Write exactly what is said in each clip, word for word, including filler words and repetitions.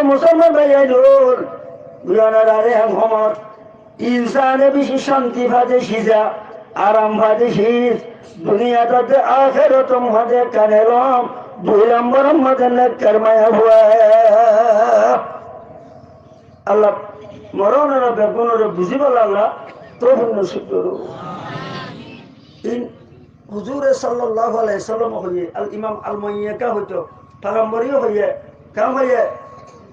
Musolman bái ókkol, duniyar ar ek homot insane beci cánti fade ciza, aram fade ciz, duniyat de ahérat fade ekkán elóm, dui lombor mazé nekkar maiyafua. Allah moron ore beggún ore buzibálla Allah toufik nosib goro. In Huzure sallallahu alaihi wasallam hoiye, al Imam al Muayyaka hoito, pagambore hoiye, ken hoiye?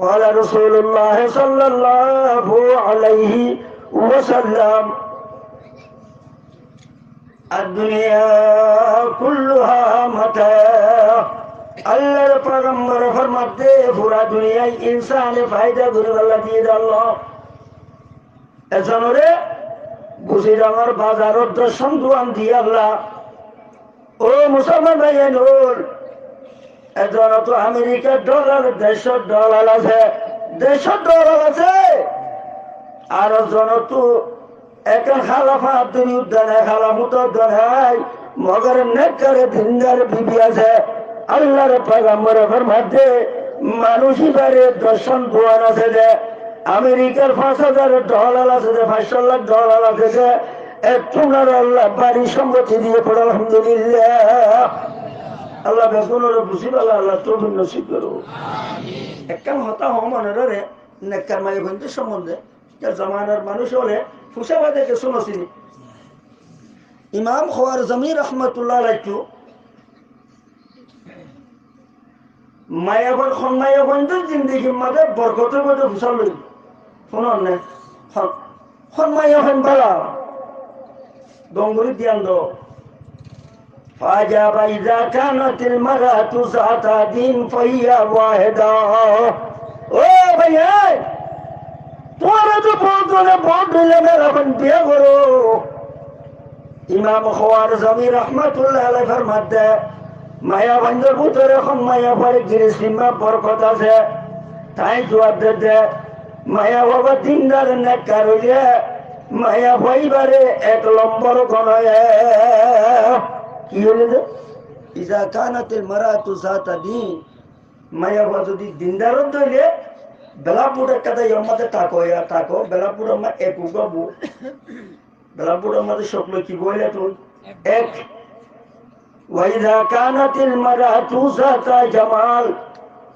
قال رسول الله صلى الله عليه وسلم: الدنيا كلها متاع. Allar pagambore formadde, fura duniyai insane faida goríballa diye de Allah. Ezonore buzi dangor bazarot doccán duan diyé Allah. Ó musolman bái ókkol, ezonottu Amerikar dolar, decór dolar asé, decór dolar asé. Ar ezonottu ekkán hala fáñt dóri udda nai, hala muta udda nai, mogor nekkar dindar bibi asé. Allar pagambore formadde, manúic ibáre doccán duan asé de, Amerikar fañs házar dolar asé de, fañs cót lak dolar asé de, ettún ar Allah bari sompotti diye fore, alhamdulillah. Allah beggún ore buzibálla Allah toufik nosib goro. Ekkán hotá hoó monore, nekkar maiyafuain dor sombonde, ze zamanar manúic ókkole fusa bade kessú nosíni. Imam Khwarzami rahmatullah alaih Maiyafuain, hon maiyafuain dor zindigir mazé borkot óibo de fusár loi. Fúnon né? Hon, hon maiyafuain bála? Dongori diyan do. فأجاب: إذا كانت المرأة ذات دين فهي واحدة. Ó bái, tuáñra to bout zone bout dóilla maiyafuain biya goró. Imam Khwarzami rahmatullah alaih formadde, maiyafuain dor bútore hon maiyafuar giristir mazé borkot asé. Tañí zuab dedde, maiyafua dindar nekkar óile, maiyafua ibáre ek lombor goná óiye. Ki óile de? إذا كانت المرأة ذات دين. Maiyafua zodi dindar óile, blackboard ekkán de yar mazé táko, yar táko, blackboard or mazé ek uggwá bou. Blackboard or mazé sóklo ki boile tui? Ek. وإذا كانت المرأة ذات جمال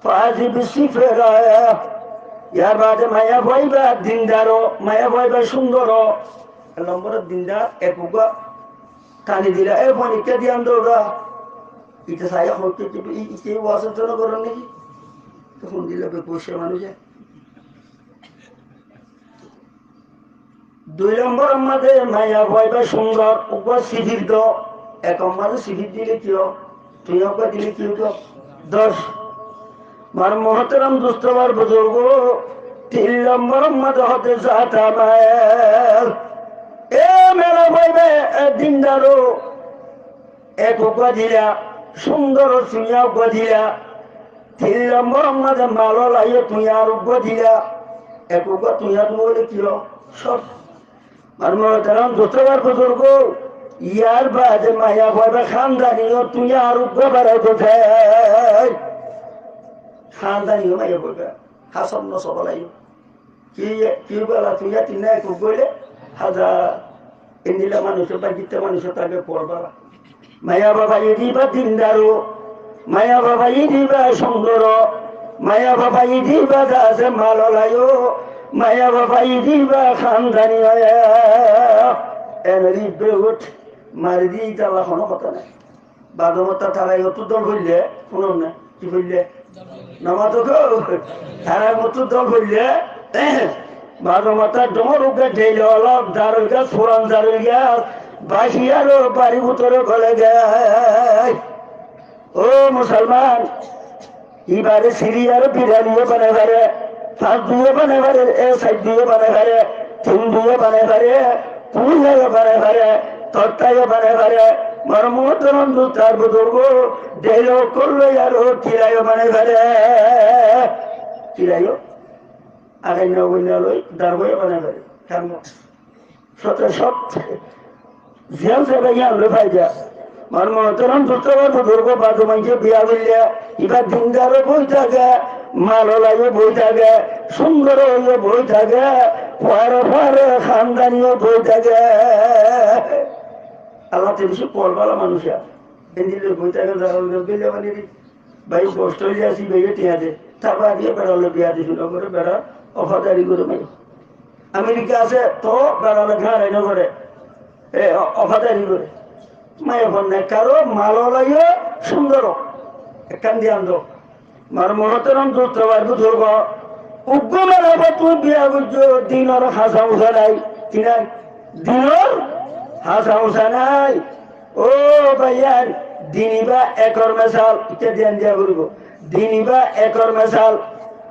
فهذه بصفة. Yar bade maiyafua ibá dindar ó, maiyafua ibá cúndor ó. Ek lombor dindar, ek uggwá tani dila, e fónikka diyan do ra. Ite sai hoó ki, ki, i, i, ki wasa to no goron naki? To fón dila be poisa manúic e. Dui lombor or mazé maiyafua ibá cúndor, uggwá sifir do, ek lombor mazé sifir dile ki ó? Dui uggwá dile ki ó? Doc. Mor muhtaram dustó ar buzurgó, tin lombor or mazé hoó de zata mal. E maiyafua ibá, e dindar ó, ek uggwá dila, cúndor ó tuñí uggwá dila, tin lombor or mazé mal olaiyó tuñí ar uggwá dila, ek uggwá tuñí ar uggwá óile ki ó? Cót. Mor muhtaram dustó ar buzurgó, yar bade maiyafua ibá hándani ó tuñí ar uggwá barai do de. Hándani ó maiyafua ibá, hásab nosab olaiyó. Ki, ki bála tuñí ar tin ek uggwá óile, háza endilla manúic ó, báigitta manúic ó táke kuwar bála. Maiyafua ibá dindar ó, maiyafua ibá cúndor ó, maiyafua ibá asé mal olaiyó, maiyafua ibá hándani óiye. Ene ri bihut mari di, ítalla hono hotá nai. Bador mazé tarawi ottu dol foille, fúnon né? Ki foille? Nomaz ó ko? Tarawi ottu dol foille, bador mazé dóñr uggwá dheil olo, darul gas, furan darul gas, báci ar bari bútore gole de. Ó musolman, ibáre siri ar birali yó banai fare, fañs di yó banai fare, e sair di yó banai fare, tin di yó banai fare, kuñla yó banai fare, totta yó banai fare. Mor muhtaram dustó ar buzurgó, dheil ókkol loi ar kila yó banai fare. Kila yó? Againna ugainna loi, dargó yó banai fare. Kiyá? Sóte sót. Ziyán saiba yían loi faida. Mor muhtaram dustó ar buzurgó, bade maincé biya goille, ibá dindar ó boi táke, Malolaiyo boi táke, cúndor óiyo boi táke, fuare fuare hándaníyo boi táke. Allah te beci kol bála manúic ar. Endilla boi táke, zara bile mani ri, bái, gosto óile así, bái, tiañ de. Tar bade beçar loi biya diye, cúndor gorí beçar ofadari gorí maiya. Amerika asé, to beçar loi gañrai no goré. E, o-, ofadari goré. Maiyafuar nekkar ó, malolaiyo cúndor ó. Ekkán diyan do. Mor muhtaram dustó bái buzurgó, uggwá maiyafuar tuñí biya goijjó, dinor hasa usa nai, ki nai? Dinor hasa usa nai. Ó báiyain, din ibá ekor mesal, itta diyan diya foribó. Din ibá ekor mesal.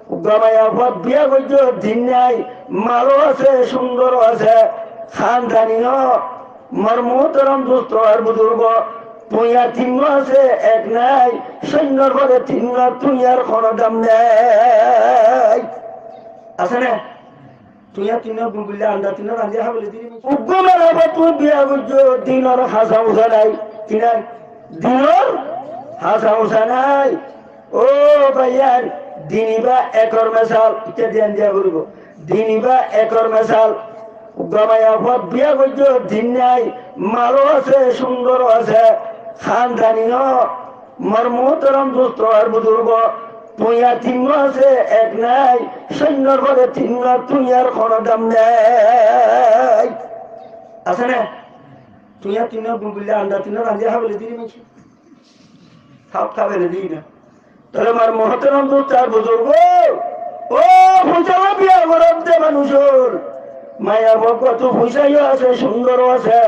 Uggwá maiyafuar biya goijjó, din nai, malo asé, cúndor asé, hándaníyo, Mor muhtaram dustó ar buzurgó, tuñí ar tinnúa asé, ek nai, cóinnor fore tinnúa, tuñí ar hono dam nai. Asé né? Tuñí ar tinnúa gulgulla anda tinnúa randi hábele diri. Uggwá maiyafuar tuñí biya goijjó, dinor hasa usa nai, ki nai? Dinor hasa usa nai. Ó báiyain, din ibá ekor mesal, itta diyan diya foribó. Din ibá ekor mesal. Uggwá maiyafuar biya goijjó, din nai, malo asé, cúndor asé, hándaníyo, mor muhtaram dustó ar buzurgó, tuñí ar tinnúa asé, ek nai, cóinnor fore tinnúa, tuñí ar hono dam nai. Asé né? Tuñí ar tinnúa gulgulla anda tinnúa randi hábele diri manúic. Haf hábele diri na. Tóile mor muhtaram dustó ar buzurgó, ó, fuain biya gorer de manúic ókkol, maiyafuar uggwá tu fuain ó asé, cúndor ó asé,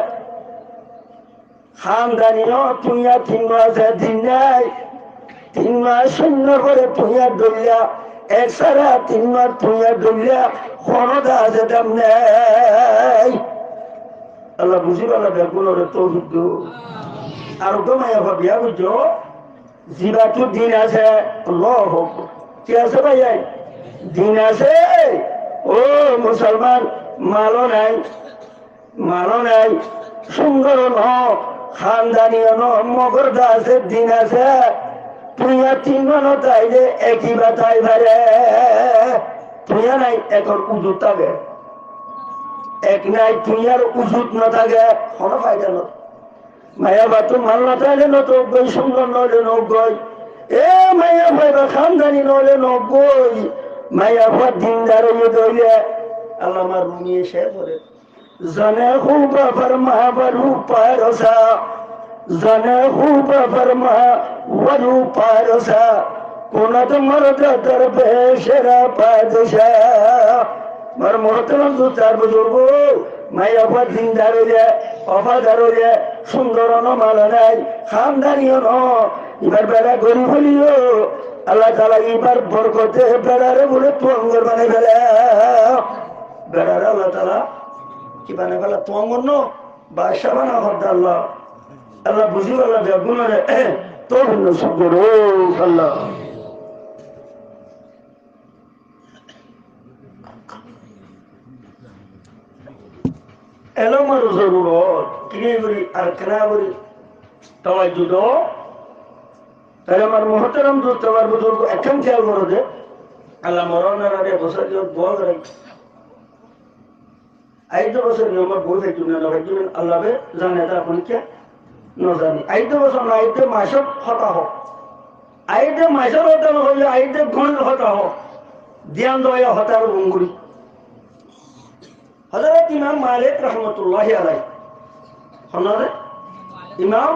hándaníyo, tuñí ar tinnúa asé, din nai, tinnúa cóinnor fore tuñí ar dhoilla, ek sára tinnúa tuñí ar dhoilla, hono da asé dam nai. Allah buzí bála beggúnore toufik do. Ar uggwá maiyafuar biya goijjó, zibáttu din asé, Allahu Akbar. Ki asé báiyain? Din asé. Ó musolman, malo nai, malo nai, cúndor no, hándaníyo no, mogor da asé, din asé. Tuñí ar tinnúa no táile ekibá tái fare. Tuñí ar nai ekor uzut táke. Ek nai tuñí ar uzut no táke, hono faida no. Maiyafuattú mal no táile no tákgói, cúndor no óile no ókgói. E maiyafua ibá hándaní no óile no ókgói. Maiyafua dindar óiye de óile, Allamá Rumiye cér goré, زن خوب فرمانبر پارسا، زن خوب فرمانبر پارسا، کند مرد درویش را پادشا. Mor muhtaram dustó ar buzurgó, maiyafua dindar óile, wafadar óile, cúndor no, mal nai, hándaní no, ibár beça gorib óileyo, Allah taala ibár borkote beçare bóle tuáñgor banai fele. Beçare Allah taala ki banai fele? Tuáñgor no, baccá banai fele Allah. Allah buzí fele beggúnore, toufik nosib goró Allah. Elómor zorurot, kiyá gorí ar kiyá gorí tawajju do. Tóile mor muhtaram dustó ar buzurgó, ekkán kéyal goró de, Allah mor ónarare bosór diyók, dua goré. Aiyédde bosór ki añára boi faijjum né no faijjum, Allah be zane, tar fore ki no zani. Aiyédde bosór no, aiyédde macór hotá hoó. Aiyédde macór hotá no hoile, aiyédde goñir hotá hoó. Diyan do, e hotá ar gom gorí. Hozorot Imam Malik rahmatullahi alaihi. Honnán de? Imam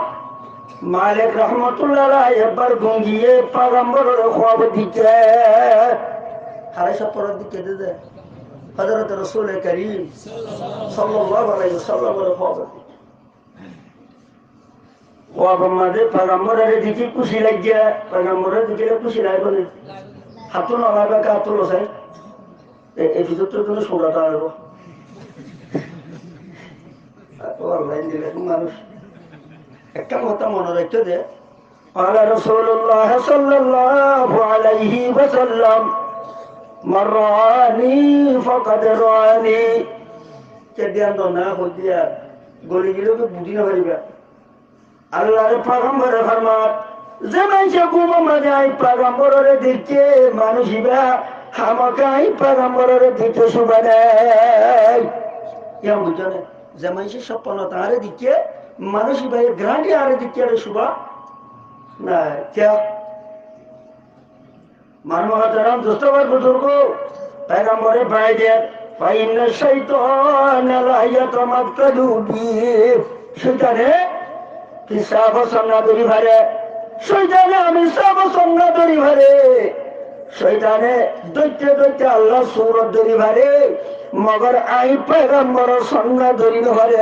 Malik rahmatullahi alaihi ebbar gungiye pagamborore kuab deikke. Hárai sóttor deikke de de. Hozorot Rosule Karim sallallahu alaihi wasallamore kuab deikke. Kuab or maze pagamborore deki kúci laiggé, pagamborore dekile kúci laibo né? Hátu no laibo, hátu losai. E, e bútottu tumi sura ta aibo. O Allah, endilla manúic. Ekkán hotá mone raikko de. قال رسول الله صلى الله عليه وسلم: من رآني فقد رآني. Ke diyan do na, hoi diya. Goli gile to buzí no fariba. Allar pagambore format, Ze maincé gúmor maze añí paigambororé deikké, manúic ibá hámaka añí paigambororé deikké cúba nái. Yián buijjó né? Ze maincé sopnot añáre deikké, manúic ibáye garanti añáre deikké, ere cúba nái. Kiyá? Mor muhtaram dustó bái buzurgó, paigambore fáñi der, "Fa inna shaytana la yatamattalu bi." Cóitane fissábor sonna dóri fare, cóitane amissábor sonna dóri fare, cóitane dóitte dóitte Allar surot dóri fare, mogor añí paigambor sonna dóri no fare.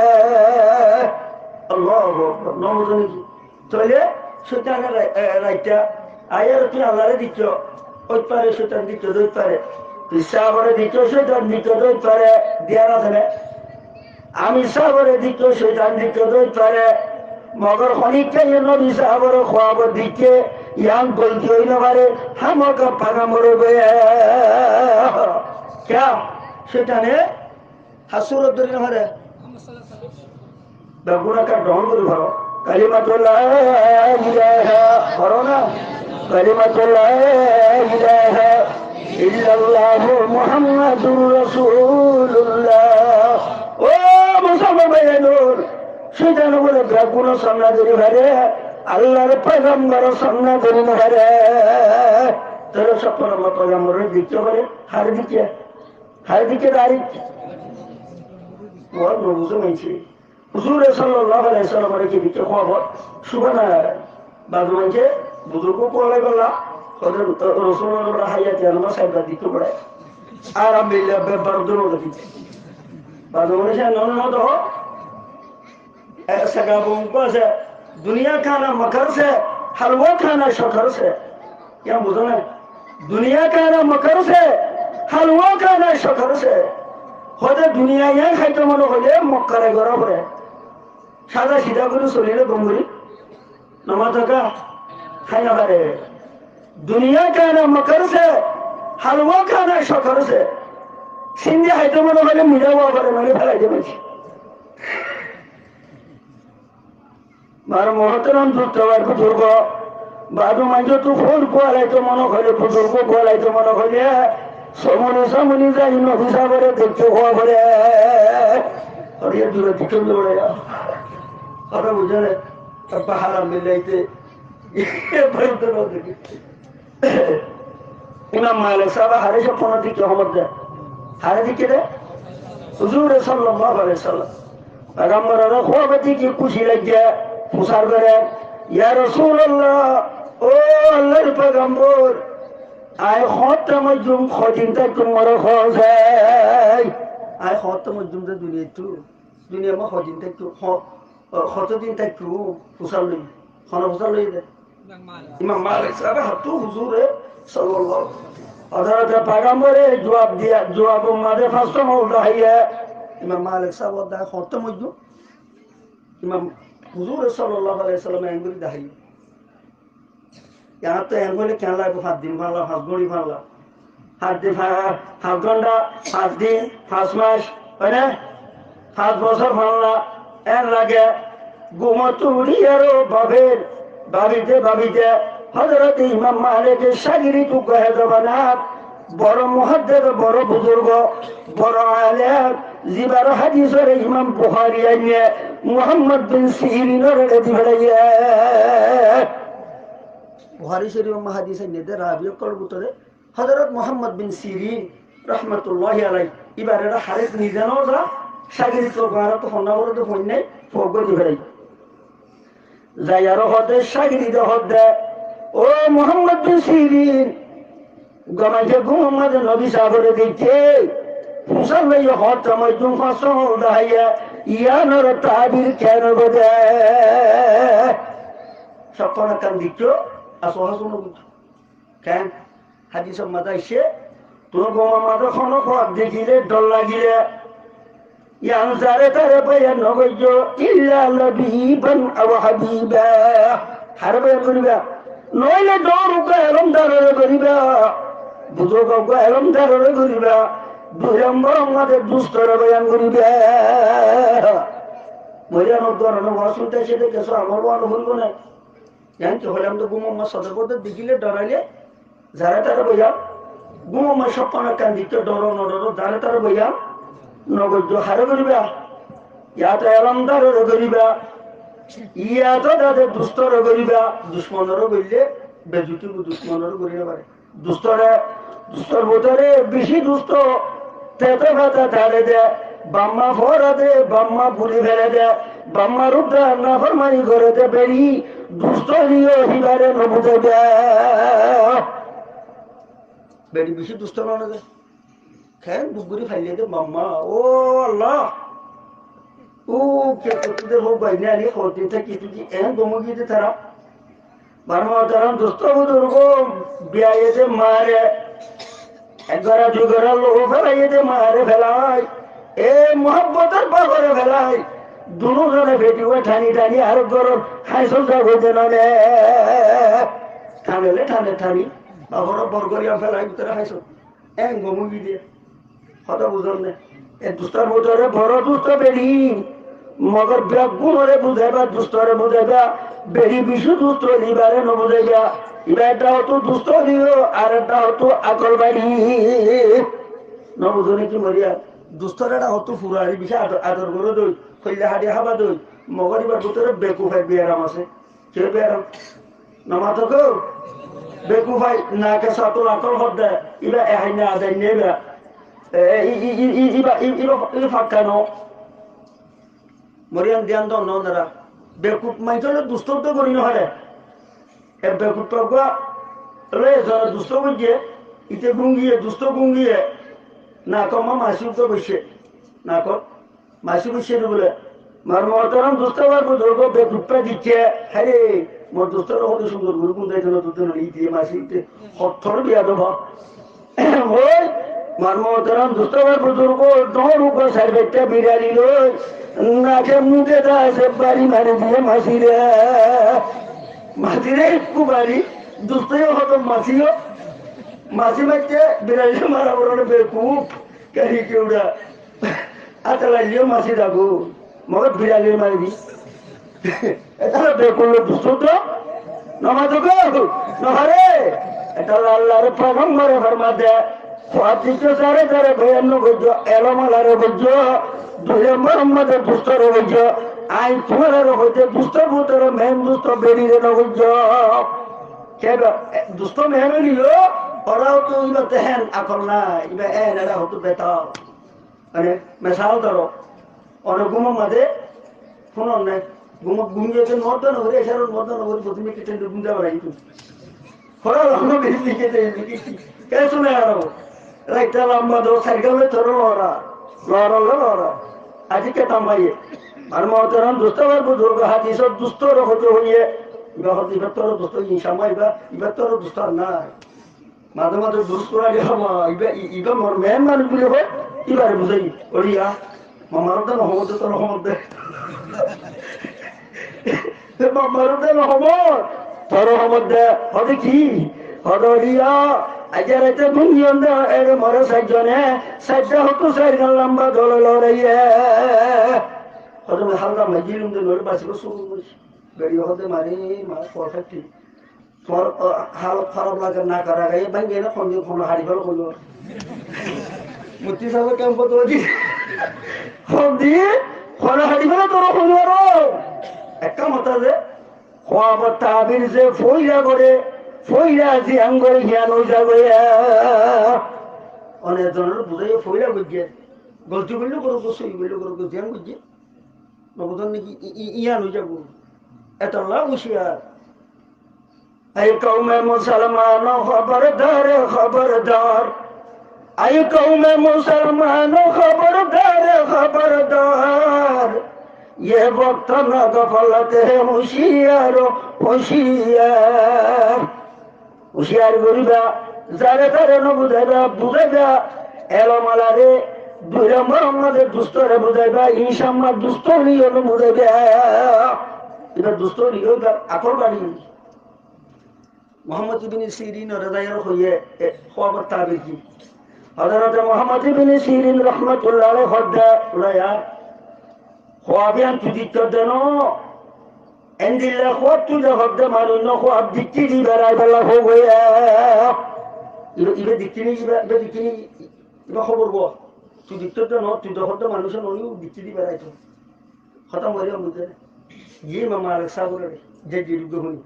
Allahu Akbar. No buzó né ki? Tóile cóitane ra-, e, raitta aiyóre tui Allaré deikkó, óit fare, cóitan deikkó de óit fare. Fissábore deikkó, cóitan deikkó de óit fare, diyan asé né? Amissábore deikkó, cóitan deikkó de óit fare. Mogor honikka ye nobisábore kuwabot deikkó, yián golti ói no fare, hámaka paigambore goiyé. Kiyá? Cóitane hásuro dóri no fare. Beggún ekkán dohón gorí faro. Kalimatu la ilaha, faro na? Kalimatu la ilaha illallahu Muhammadur Rasulullah. Ó musolman bái ókkol, cóitane bóle beggúnor samne dóri fare, Allar paigambor samne dóri no fare. Tóile sopnot paigambore deikkó fare, hare deikkó? Hare deikkó de arek? Ó no buzó maincé. Huzure sallallahu alaihi wasallamore ki deikkó kuwabot? Cúba nái. Bade maincé buzurgó kuwalai bolla, hoó de Rosulullar hayati anamot saibbar deikkó bore. Ar amilla bebbar dóno de deikkó. Bade maincé non non de hoó. E, sega bongó asé, duniya ka ana makarse, halwa ka ana shakarse. Yián buzó né? Duniya ka ana makarse, halwa ka ana shakarse. Hoó de duniya yián háito mone hoile Mokkare gora fore. Sada sida gorí solile gom gorí. Nomaz zaka hái no fare. Duniya ka ana makarse, halwa ka ana shakarse. Sindi háito mone hoile mira wa fore, nole félai de maincé. Mor muhtaram dustó bái buzurgó, bade maincé tu fór kuwalaito mone hoile, buzurgó kuwalaito mone hoile, somoni somoni zai nobisábore deikkó kuwa fore. Ar yián dura deikkó de bore. Hotá buzó né? Abba haram billaite. Imam Malik sábe hare sopnot deikkó hoómodde? Hare deikkó de? Huzure sallallahu alaihi wasallam. Paigamborore kuwabot deikkó, kúci laiggé, fusár gorer, "Ya Rosulullah, ó Allar paigambor, añí hoñtta moijjum, hodin táikkум, more hoó sai. Añí hoñtta moijjum de duniyaittú, duniyait añí hodin táikkún, ho-, o, hotodin táikkún?" Fusár loi. Hone fusár loi de? Imam Malik sábe hotó huzure sallallahu. Hozorote paigambore juwab diya, juwabor maze fañs hool dahaiye. Imam Malik sábe hoó de hoñtta moijjum. Imam huzure sallallahu alaihi wasallam en gorí dahaiye. Yián to en goille keén laibo, fañs din falla, fañs gori falla, fañs din fa-, fañs gonta, fañs din, fañs mac, ói na? Fañs bosór falla, en lage. Gúmottú uçí aró bafer, babite babite, Hozorote Imam Malike cágirit uggwá hé zobanat, boro muháddis, boro buzurgo, boro alem, zibar hádisore Imam Buhári ainné, Muhámmad bin Sirinore di félaiye. Buhári Córif ot hádis ainné de rawi ókkolor bútore Hozorot Muhámmad bin Sirin rahmatulláhi aláih, íbaré hárek nize no za, cágirit uggwá aró to fonná bóle de foinné, fog gorí di félaiye. Zai aró hoódde, cágiride hoódde, "Ó Muhámmad bin Sirin, gom maincé gúmor maze nobi sábore deikké, fusár loiye hoóñtte moijjum fañs hool dahaiye, yiánor tabir keén óibo de?" Sopnot ekkán deikké, asó hású no buzó. Keén? Hádisor maze aiccé, tuáñr gúmor maze honó fok dekíle, dhor lagile, yián zaré taré boyan no goijjó, illa labiban aw habiba. Haré boyan goríba? Noóile dhoóñr uggwá elómdaroré goríba, buzurg uggwá elómdaroré goríba, dui lombor maze dustoré boyan goríba. Boyan uggwá no, waz cúnte aiccé de kessú amol waz no goríbo né? Yián ki hoilam de gúmor maze sodor bodor dekíle doraile, zare tare boyan, gúmor maze sopnor ekkán dekíle doro no doro, zare tare boyan no goijjo, hare goriba. Yá to elomdarore goriba, yá to zade dustore goriba, ducmonore goille bezuti, ducmonore gori no fare. Dustore, dustor bútore beci dusto, tete fata tare de, bafma fora de, bafma buli fele de, bafmar uddá naformani gore de, beri dusto niyo hibare no buzaiba. Beri beci dusto no de. Ken duk gori faille de bafma, o Allah. O ke kottu de hó bái ne ani hó din ta ki tuji en gomo gi de tara. Bar muhtaram dusto buzurgo, biyaye de mare, ek gora dui gora lou felaiye de mare felai, e muhabbotor bagore felai, dunu zone feti uwa thani thani ar goron haisol za goide none. Thanile thane thani, bagoro bor gori am felai bútore haisol. En gomo gi de. Hotá buzón né? E dustor bútore boro dusto beri. Mogor beggúnore buzaiba, dustore buzaiba, beri beci dusto ibare no buzaiba. Iba edda hoto dusto niyo, ar edda hoto akol bari. No buzó né ki moriya? Dustore edda hoto furari beci ador, ador goro doi, hoille hadi haba doi. Mogor ibar bútore bekuf ek biyaram asé. Ke beram? Namato ko? Bekufai, nake satul akol hodde. Iba ehaina adainne iba. E, e, i, i, i, i, iba, i, iba, iba fakkano. Moriyan diyan don no nara. Bekuf maitole dusto to gori no hare. E bekuf to gua. Re zara dusto gojje. Ite gungiye, dusto gungiye. Nako ma masi uto boise. Nako. Masi boise de bole, mor muhtaram dusto bar buzurgo, bekuffa dikké, hare, mor dustore hoto cúndor gori gúm zaito no, dudde no, ite masi ite, hottor biyadob. Hoi, mor muhtaram dusto bar buzurgo, dóñr uggwá sair fañstta birali loi, nake mude da asé bari mari diye masire. Masire ekku bari, dusto yo hoto masi yo, masi matte birali mara boro bekuf. Kari keuda. Atala liyo masi dago. Mogor birali mari di. Etala bekuf lo dusto to. Namato ko. Nohare. Etala Allar pegambare formade. Fadikko sare sare boyan no gojjo. Elom alare gojjo. Dui nombor made dustore gojjo. Ain tumarare hoite dustor bútore men dusto berire no gojjo. Keba, e, dusto men liyo. Ora to iba te hen akol na. Iba en era hoto betal. Mane, mesal dóro, one gúmor maze, fúnor nai, gúmot gúm giyé de no dóro, no gorí, ecára no dóro, no gorí, bóti miki tende gúm zaba lagi tui. Hora lamba beri dike de, dike ki, ke sune aro? Raita lamba do, sair gale toro lora, lora, lora, lora. Aji ke tambaye. Ar muhtaram dusto, ar buzurgo hadis, dusto ro hoto hoye. Iba hoto iba toro dusto, inshallah iba, iba toro dusto ar nai. Maze maze durus furali hoó, iba, i-, iba mor meéman buli hoó, ibare buzái, ore ya, mamar de no homor de, tor homor de. Mamar de no homor, tor homor de, hoó de ki? Hoó de ore ya, aijja raite gungiyon de, ere more sair zone, sair de hoto sair gan lamba dole loraiye. Hoó de me halka maijilum de nore basibo suru muic. Gari hoó de mare, ma, perfect. Tor, o, halot harap lage, nak ar age, báñgi gele hondin hono haçi felo hoibo. Mufti sábe kemfot óiye de. Hondin hono haçi felo tor hoibo aro. Ekka mota ze, hoabor tabir ze foila gore, foila ziyan gore, hiyan ói zagói. Onek zonore buzaiye foila goijje. Golti goille gorok, sói goille gorok, ziyan goijje. No buzon niki? I-, i-, iyan ói zagói. Etolla uciyar. اے قوم مسلمانوں خبردار، خبردار۔ اے قوم مسلمانوں خبردار، خبردار۔ یہ وقت غفلت ہے، ہوشیار، ہوشیار۔ Huciyar goriba, zare tare no buzaiba, buzaiba, elom alare, dui lombor maze dustore buzaiba, inshallah dustore yo no buzaiba. Iba dustore yo iba akol bari. Muhammad ibn Sirin ore zai ar hoiye, e, hoabar tabir ki? Hazrat Muhammad ibn Sirin rahmatullah alaih hodde, ura yar, hoab iyan tui dikkar de no, Endilla hóbor tui de hóbor de manúic no hóbor dikkí di berai bela hóbor. Iba, iba dikkí ni, iba, iba dikkí ni, iba hóbor bo. Tui dikkí de no, tui de hóbor de manúic no, iba dikkí di berai to. Hóta mori ambude. Ye Imam Malik sáb re, je jiru go huni.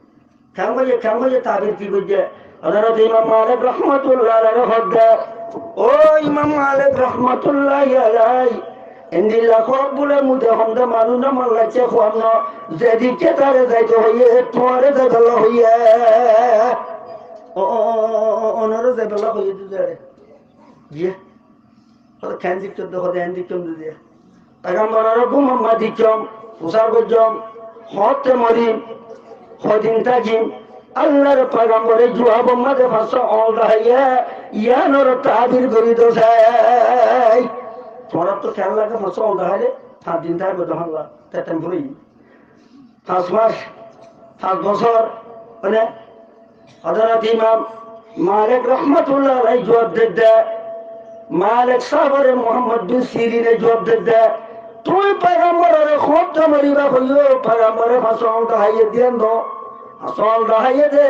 Keén hoiye, keén hoiye, tabir ki goijje? Hozorot Imam Malik rahmatullah alaih hoódde, "Ó Imam Malik rahmatullah alaih, endilla hók bóle mui de hom de manúic no mallaiccé hoam no, zedikké tare zaito hoiye, tuáñre zaiballa hoiye." O, o, o, o, o, onore zaiballa hoiye de zare. Jiye. Hóde keén diktor de, hóde eén diktor de diya. Paigamborore gúmor mazé dikkom, fusár goijjom, hoñtte morim, hodin tákim. Allar paigambore juwab mazé fañs oñl dahaiye, yiánore tabir gorí do sai. Tuáñrattú keén lage fañs oñl dahaile, fañs din táibo de holla, te temporary. Fañs mac, fañs bosór, mane, Hozorot Imam Malik rahmatullah alaih juwab dedde, Malik sábore Muhammad bin Sirine juwab dedde, tui paigamborore hoñtte moriba hoiyo, paigambore fañs oñl dahaiye diyen do, fañs oñl dahaiye de,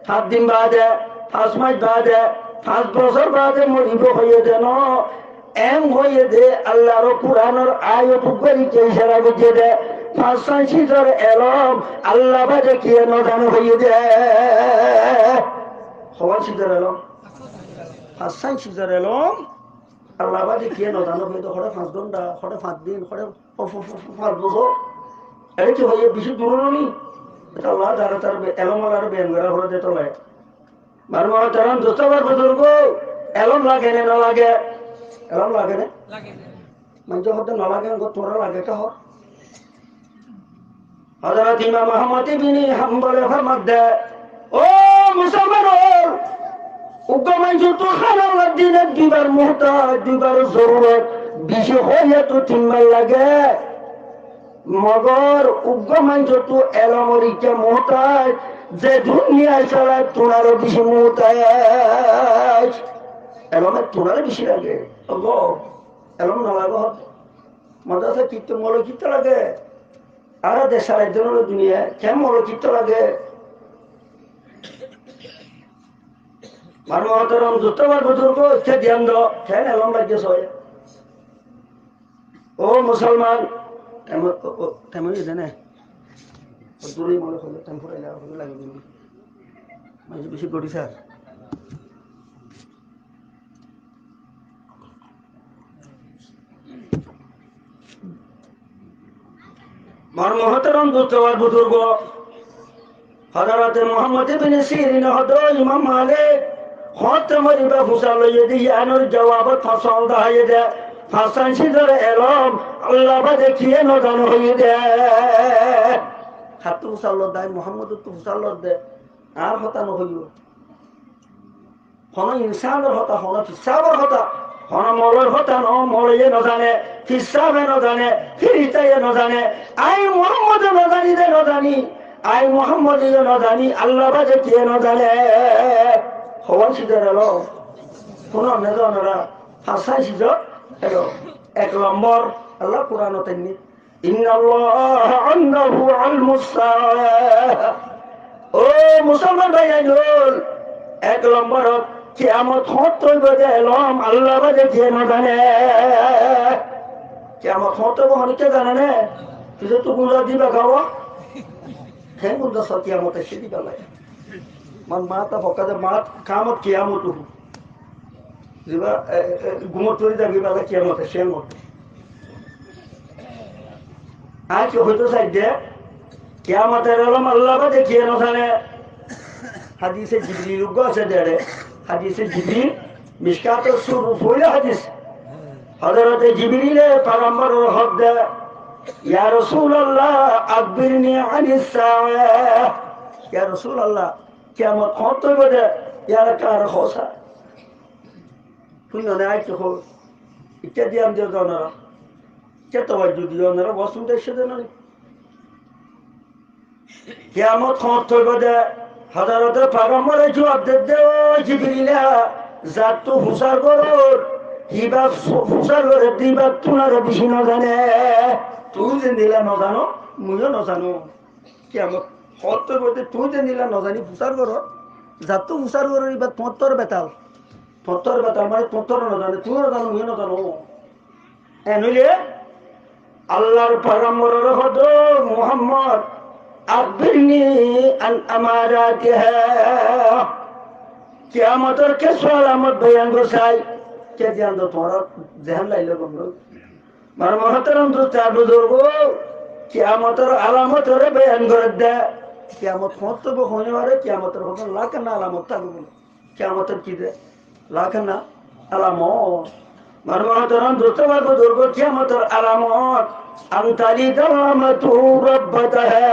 fañs din bade, fañs mac bade, fañs bosór bade moribo hoiye de no, Eén hoiyé de, Allar Kuranor ayat uggwar icca icára goijjé de, fañs sañsizor elóm Allah bade kiyé no zane hoiyé de. Hoón sizor elóm? Fañs sañsizor elóm Allah bade kiyé no zane hoiyé de, hoçé fañs gónta, hoçé fañs din, hoçé fa-, fa-, fa-, fañs bosór. Ere ki hoiyé, beci dur no ni? Ete Allah taala tar be-, elóm olar beyan gorá hoiyé de tole. Bar muhtaram dustó bar buzurgo, elóm lage né no lage? Elóm lage né? Lage. Maincé hoódde no lage, engori tuáñra lage ká hoó. Hozorot Imam Ahmad ibni Hambole formadde, ó musolman ol, uggwá maincóttu hálal dine duibar muhtaj, duibar zorurot beci hoiyé to tinbar lage. Mogor uggwá maincóttu elómor icca muhtaj, ze duniyai solai tunaró beci muhtaj. Elóme tunaró beci lage. Elóm no lage hoó. Madrasa kittó, moloi kittó lage. Añára dec solai dóna duniya, keén moloi kittó lage. Bar muhtaram dustó bar buzurgo, icca diyan do, keén elóm lage sói. Ó musolman, taim, ó, ó, taim óiye dé né? Ó dure mone hoile taim furai lage, hoile lage dé né? Maincé beci gori sar. Mor muhtaram dustó bar buzurgo, Hozorote Muhammod ibne Sirin e hoódde, "Ó Imam Malik, hoñtte moriba fusár loiyé de, yiánor juwabot fañs sual daháiye de, fañs sañsizor elóm Allah bade kiyé no zane hoiyé de." Hattú fusár lodde, añí Muhammodottu fusár lodde, añár hotá no hoiyó. Hono insánor hotá, hono fissábor hotá, hono moloir hotá no, moloiye no zane, fissábe no zane, firistaye no zane, añí Muhammode no zani de no zani, añí Muhammode no zani, Allah bade kiyé no zane. Hoón sizor elóm? Fúno ne zonora, fañs sañsizor elóm. Ek lombor, Allah Kuranot ainné, إن الله عنده علم الساعة. Ó musolman bái ókkol, ek lomborot kiyamot hoñtte óibo de elóm Allah bade kiyé no zane. Kiyamot hoñtte óibo honikka zane né? Kissú to gula diba kawá. Hen gula sa kiyamot aiccé diba lai. من مات فقد مات، قامت قيامته. Ziba, e, e, gumot fori zaibo, iba kiyamot aiccé, kiyamot. Añí ki hoito saidde, kiyamotor elóm Allah bade kiyé no zane. Hadise Jibril uggwá asé dere. Hadise Jibril, Mishkator cúrur foila hadis. Hozorote Jibrile paigamborore hoódde, يا رسول الله أخبرني عن الساعة. Ya Rasulullah, kiyamot hoñtte óibo de, yar kar hosa. Fúinno né, añí ki hoór? Icca diyan diyo de onora. Icca tawajju diyo onora, waz fúnte aiccó de no ni? Kiyamot hoñtte óibo de, Hozorote paigambore juwab dedde, ó Jibrila, zattu fusár goror, híba fu-, fusár gorer de, híbattú aró beci no zane. Tui zendilla no zano, muiyó no zano. Kiyamot hoóñttu óibo de, tuñí ze endilla no zani fusár goró, zattú fusár goró, ibá tuáñttu betal. Tuáñttu betal mane tuáñttu no zane, tuñí no zano, muñí no zano. Eén óile Allar foigambore hoóde, Muhammod, أخبرني عن أماراتها. Kiyamotor kessú alamot boyan gorí sai, ke ziyán de tuáñra zehén laile gom loi. Mor muhtaram dustó ar buzurgó, kiyamotor alamotore boyan gorer de. Kiyamot hoóñttu óibo hoóñttu óibo, kiyamotor hoóñttu lak ana alamot tákibo. Kiyamotor ki de? Lak ana alamot. Mor muhtaram dustó ar buzurgó, kiyamotor alamot, أن تلد الأمة ربتها.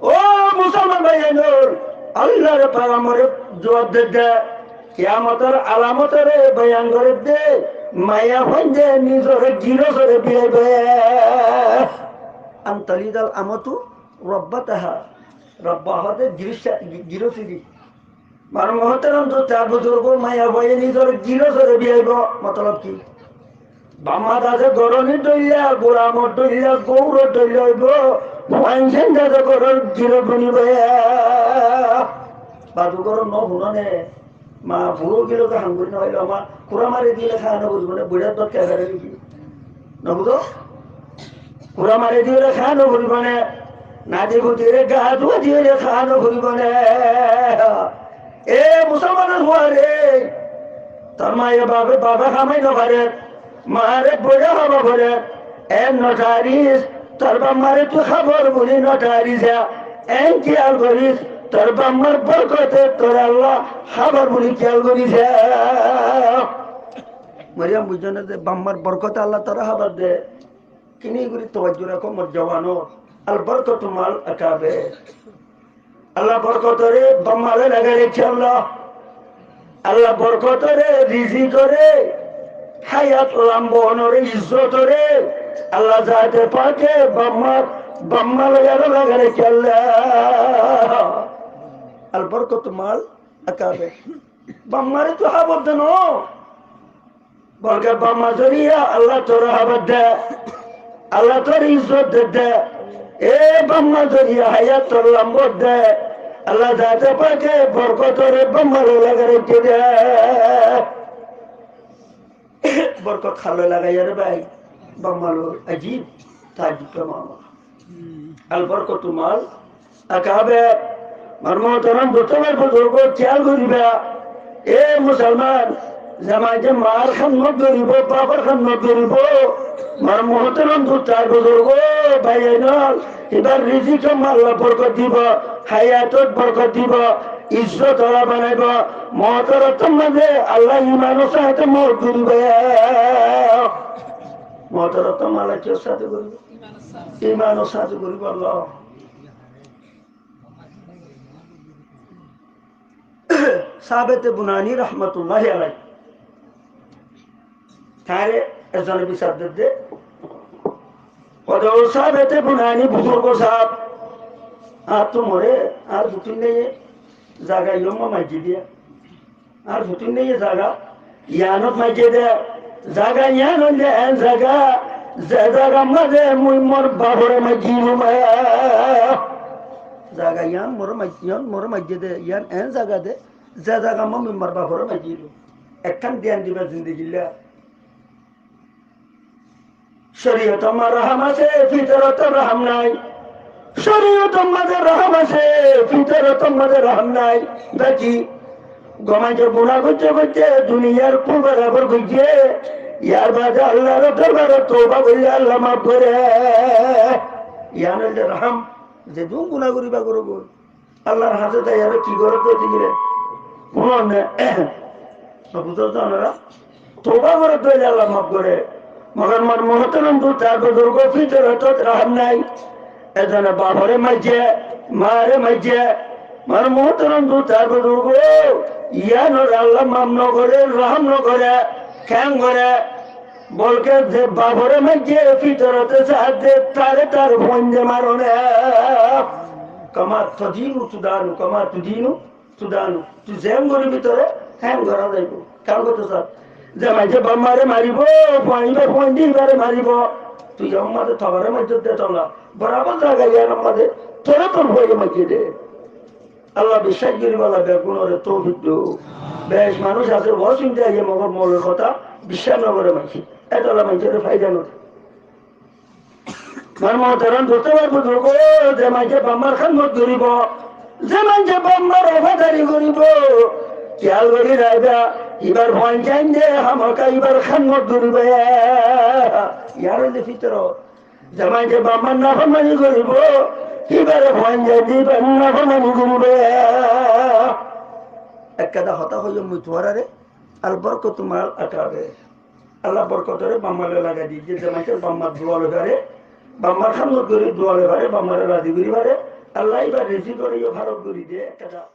Ó musolman bái ókkol, Allar foigambore zuab der de, kiyamotor alamotore boyan gorer de, maiyafuain de nizor girosore biyaibo. أن تلد الأمة ربتها. Rabba hoóde giros-, girosiri. Mor muhtaram dustó ar buzurgó, maiyafuaye nizor girosore biyaibo, motolob ki? Bafmar asé gorónir dóilla, gulamor dóilla, gouror dóilla óibo, fuain sén asé goror giros bonibo. Badu goror no fúno né, ma furó gilóke ham gorí no failo, ma kura mari dile há no foribo né, buçár dót ke fere niki? No buzó? Kura mari dile há no foribo né, nadi futire ga dúa dile há no foribo né. E musolmanor fuare, tor maye bafe, bafe kamai no farer, mare boiya hába forer, en no tharis, tor bafmare tui hábar buli no tharis, en kiyal goris, tor bafmar borkote tore Allah hábar buli kiyal goris. Moriyam buijjó né de bafmar borkote Allah tore hábar de. Kini gori tawajju rakó mor juwan ókkol. البركة مع الأكابر. Allah borkotore bafmare lagai raikké Allah. Allah borkotore, rizikore, hayat lamba ónore, izzotore Allah zate pake bafmar, bafmar loi aró lagai raikké Allah. البركة مع الأكابر. Bafmare tui hábar de no. Bolke bafma zoriya Allah tore hábar de, Allah tore izzot de de. E bafma zoriya hayat tor lamba de. Allah zate pake borkotore bafmare lagai raikké de. Borkot halloi lagaiye re bái, bafmar loi ajib, taajjub ka mamla. البركة مع الأكابر. Mor muhtaram dustó ar buzurgó, kiyal goriba. E musolman, ze maincé mar hédmot goribo, bafor hédmot goribo, mor muhtaram dustó ar buzurgó, bái ókkol, ibar rizikot Allah borkot dibo, hayatot borkot dibo, izzot ola banaibo, mot or ottót mazé Allah imanor sáte mot goribo. Mot or ottót mazé Allah kiyór sáte goribo? Imanor sáte goribo Allah. Sabete Bunani rahmatullahi alaih. Tare ezone bisar der de. Hoóde, ó Sabete Bunani buzurgo sáb, añáttu more, añár futún neiye, zaga iyómma maijjé de. Añár futún neiye zaga, yiánot maijjé de. Zaga yián óilde en zaga, ze zagar mazé mui mor bafore maijjilum. Zaga yián more mai-, yián more maijjé de, yián en zaga de, ze zagar mazé mui mor bafore maijjilum. Ekkán diyan diba zindegilla. Córiyotor mazé rahám asé, fitorotor rahám nai. Córiyotor mazé rahám asé, fitorotor mazé rahám nai. Baki, gom maincé guná goijjé goijjé, duniyar kul borabor goijjé, yar baade Allar dorbarot touba goille Allah maf gore. Yián óilde rahám, zedún guná goriba goró goi. Allar hañsé zaiyóre ki goró de digire? Fúnonné? No buzó de onora? Touba goró de óile Allah maf gore. Mogor mor muhtaram dustó ar buzurgo, fitorotot rahám nai. Ezone bafore maijjé, mare maijjé. Mor muhtaram dustó ar buzurgo, yiánore Allah maf no gore, rahám no gore, keén gore? Bolke ze bafore maijjé, fitorote saá de, tare tar fuainde maroné. كما تدين تدان، كما تدين تدان. Tui zeén goribi tore heén gora zaibo. Keén goitto sar? Ze maincé bafmare maribo, fuainde, fuainde ibare maribo. Tui yó mazé tobare maijjós de tolla. Borabor zaga iyanor mazé toré tor fuaye maijjé de. Allah biccác goríbolla beggúnore toufik douk. Bec manúic asé, uwa cúnte aiyé, mogor moulor hotá biccác no goré maijjé. Etolla maincóre faida no de. Añár muhtaram dustó bái buzurgó, ze maincé bafmar hédmot goríbo, ze maincé bafmar wafadari goríbo, kiyal gorí raiba, ibar fuain zainde hámaka ibar hédmot goríbo. Iyan óilde fitorot. Ze maincé bafmar naformani goríbo, ibare fuain zainde ibar naformani goríbo. Ekkán hotá hoiyum mui tuáñrare, al barkotu ma'al akabir. Allah borkotore bafmare lagai diye, ze maincé bafmar dua loi fare, bafmar hédmot gorí dua loi fare, bafmare razi gorí fare, Allah ibar rizikore yó farok gorí de, ekkán